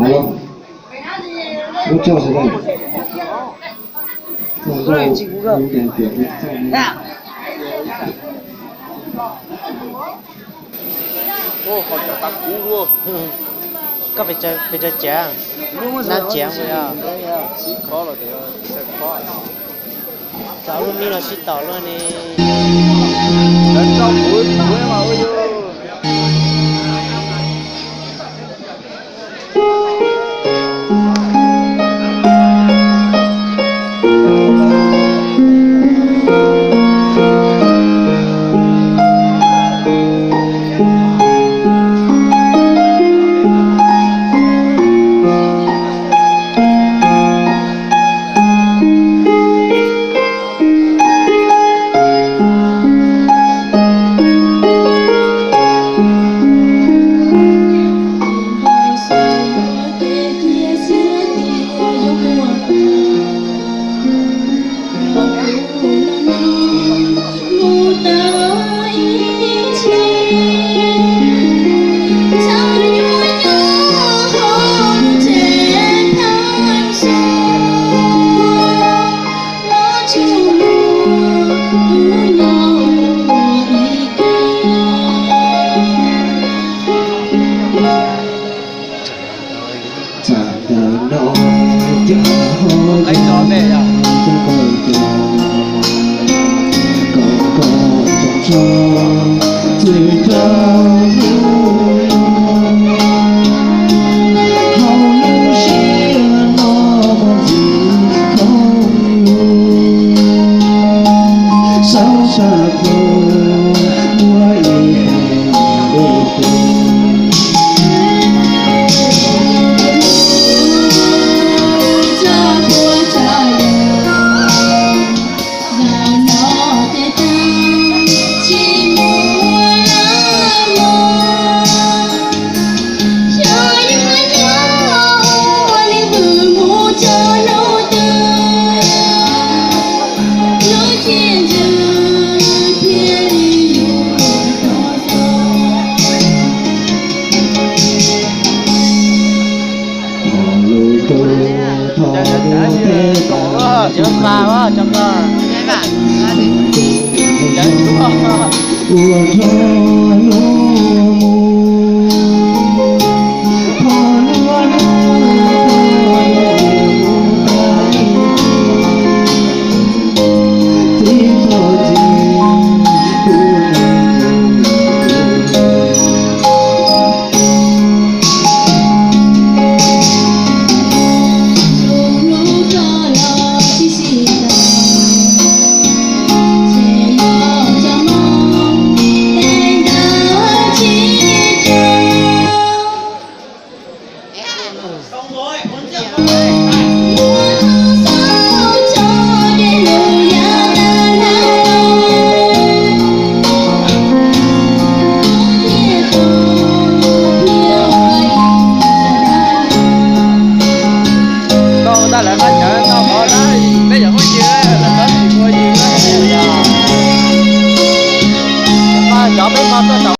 Alo, lub coj sawv daws. Txog nkauj, koj pes tsawg cav? Nab cav puas yog? Xav lub me los sib tau luaj ne. Tsam ntawm no cov ho cov, cov ko cov, kom koj tso tso txwm rau hnub no. Hauv lub sij hawm no muaj ntxim khoom lus, saum sab phuam muaj ib tug dej pem. Cov pa, cov pa. Ua rau lub